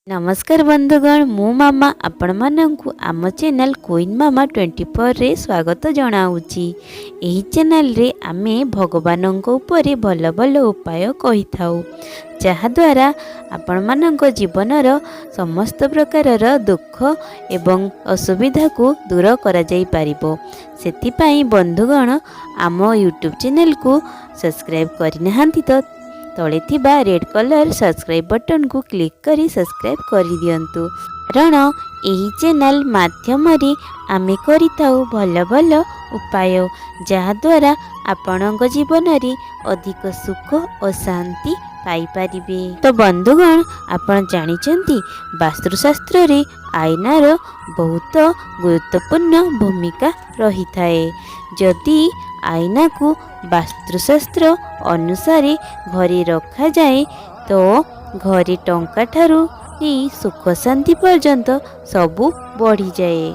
ନମସ୍କାର ବନ୍ଧୁଗଣ, ମୁଁ ମାମା ଆପଣମାନଙ୍କୁ ଆମ ଚ୍ୟାନେଲ୍ କୁଇନ୍ ମାମା 24ରେ ସ୍ୱାଗତ ଜଣାଉଛି। ଏହି ଚ୍ୟାନେଲରେ ଆମେ ଭଗବାନଙ୍କ ଉପରେ ଭଲ ଭଲ ଉପାୟ କହିଥାଉ, ଯାହାଦ୍ୱାରା ଆପଣମାନଙ୍କ ଜୀବନର ସମସ୍ତ ପ୍ରକାରର ଦୁଃଖ ଏବଂ ଅସୁବିଧାକୁ ଦୂର କରାଯାଇପାରିବ। ସେଥିପାଇଁ ବନ୍ଧୁଗଣ, ଆମ ୟୁଟ୍ୟୁବ୍ ଚ୍ୟାନେଲକୁ ସବସ୍କ୍ରାଇବ୍ କରିନାହାନ୍ତି ତ ତଳେ ଥିବା ରେଡ଼୍ କଲର୍ ସବସ୍କ୍ରାଇବ୍ ବଟନ୍କୁ କ୍ଲିକ୍ କରି ସବସ୍କ୍ରାଇବ୍ କରିଦିଅନ୍ତୁ, କାରଣ ଏହି ଚ୍ୟାନେଲ୍ ମାଧ୍ୟମରେ ଆମେ କରିଥାଉ ଭଲ ଭଲ ଉପାୟ, ଯାହାଦ୍ୱାରା ଆପଣଙ୍କ ଜୀବନରେ ଅଧିକ ସୁଖ ଓ ଶାନ୍ତି ପାଇପାରିବେ। ତ ବନ୍ଧୁଗଣ, ଆପଣ ଜାଣିଛନ୍ତି, ବାସ୍ତୁଶାସ୍ତ୍ରରେ ଆଇନାର ବହୁତ ଗୁରୁତ୍ୱପୂର୍ଣ୍ଣ ଭୂମିକା ରହିଥାଏ। ଯଦି ଆଇନାକୁ ବାସ୍ତୁଶାସ୍ତ୍ର ଅନୁସାରେ ଘରେ ରଖାଯାଏ, ତ ଘରେ ଟଙ୍କା ଠାରୁ ନେଇ ସୁଖ ଶାନ୍ତି ପର୍ଯ୍ୟନ୍ତ ସବୁ ବଢ଼ିଯାଏ।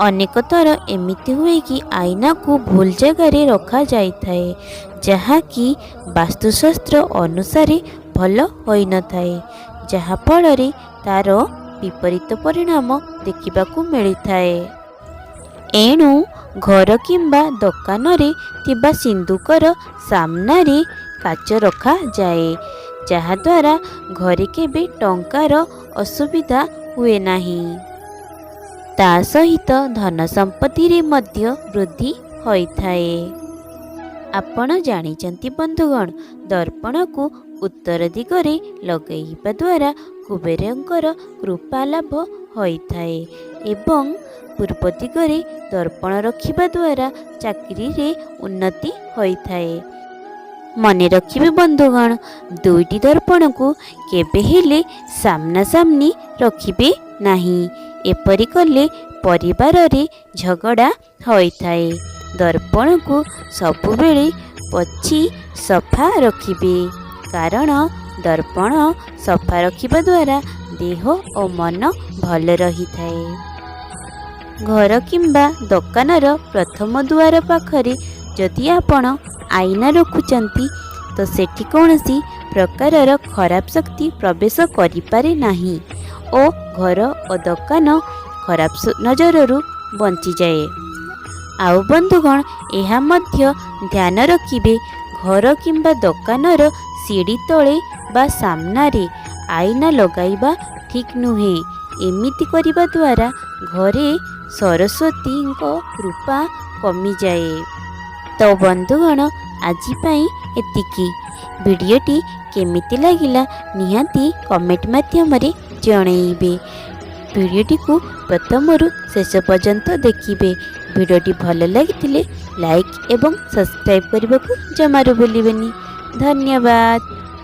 ଅନେକ ଥର ଏମିତି ହୁଏ କି ଆଇନାକୁ ଭୁଲ ଜାଗାରେ ରଖାଯାଇଥାଏ, ଯାହାକି ବାସ୍ତୁଶାସ୍ତ୍ର ଅନୁସାରେ ଭଲ ହୋଇନଥାଏ, ଯାହାଫଳରେ ତା'ର ବିପରୀତ ପରିଣାମ ଦେଖିବାକୁ ମିଳିଥାଏ। ଏଣୁ ଘର କିମ୍ବା ଦୋକାନରେ ଥିବା ସିନ୍ଦୁକର ସାମ୍ନାରେ କାଚ ରଖାଯାଏ, ଯାହାଦ୍ୱାରା ଘରେ କେବେ ଟଙ୍କାର ଅସୁବିଧା ହୁଏ ନାହିଁ। ତା ସହିତ ଧନ ସମ୍ପତ୍ତିରେ ମଧ୍ୟ ବୃଦ୍ଧି ହୋଇଥାଏ। ଆପଣ ଜାଣିଛନ୍ତି ବନ୍ଧୁଗଣ, ଦର୍ପଣକୁ ଉତ୍ତର ଦିଗରେ ଲଗାଇବା ଦ୍ୱାରା କୁବେରଙ୍କର କୃପା ଲାଭ ହୋଇଥାଏ ଏବଂ ପୂର୍ବ ଦିଗରେ ଦର୍ପଣ ରଖିବା ଦ୍ୱାରା ଚାକିରିରେ ଉନ୍ନତି ହୋଇଥାଏ। ମନେ ରଖିବେ ବନ୍ଧୁଗଣ, ଦୁଇଟି ଦର୍ପଣକୁ କେବେ ହେଲେ ସାମ୍ନାସାମ୍ନି ରଖିବେ ନାହିଁ। ଏପରି କଲେ ପରିବାରରେ ଝଗଡ଼ା ହୋଇଥାଏ। ଦର୍ପଣକୁ ସବୁବେଳେ ପୋଛି ସଫା ରଖିବେ, କାରଣ ଦର୍ପଣ ସଫା ରଖିବା ଦ୍ୱାରା ଦେହ ଓ ମନ ଭଲ ରହିଥାଏ। ଘର କିମ୍ବା ଦୋକାନର ପ୍ରଥମ ଦୁଆର ପାଖରେ ଯଦି ଆପଣ ଆଇନା ରଖୁଛନ୍ତି, ତ ସେଠି କୌଣସି ପ୍ରକାରର ଖରାପ ଶକ୍ତି ପ୍ରବେଶ କରିପାରେ ନାହିଁ ଓ ଘର ଓ ଦୋକାନ ଖରାପ ନଜରରୁ ବଞ୍ଚିଯାଏ। ଆଉ ବନ୍ଧୁଗଣ, ଏହା ମଧ୍ୟ ଧ୍ୟାନ ରଖିବେ, ଘର କିମ୍ବା ଦୋକାନର ସିଡ଼ି ତଳେ ବା ସାମ୍ନାରେ ଆଇନା ଲଗାଇବା ଠିକ୍ ନୁହେଁ। ଏମିତି କରିବା ଦ୍ୱାରା ଘରେ ସରସ୍ୱତୀଙ୍କ କୃପା କମିଯାଏ। ତ ବନ୍ଧୁଗଣ, ଆଜି ପାଇଁ ଏତିକି। ଭିଡ଼ିଓଟି କେମିତି ଲାଗିଲା, ନିହାତି କମେଣ୍ଟ ମାଧ୍ୟମରେ ଜଣେଇବେ। ଭିଡ଼ିଓଟିକୁ ପ୍ରଥମରୁ ଶେଷ ପର୍ଯ୍ୟନ୍ତ ଦେଖିବେ। ଭିଡ଼ିଓଟି ଭଲ ଲାଗିଥିଲେ ଲାଇକ୍ ଏବଂ ସବସ୍କ୍ରାଇବ୍ କରିବାକୁ ଜମାରୁ ଭୁଲିବେନି। ଧନ୍ୟବାଦ।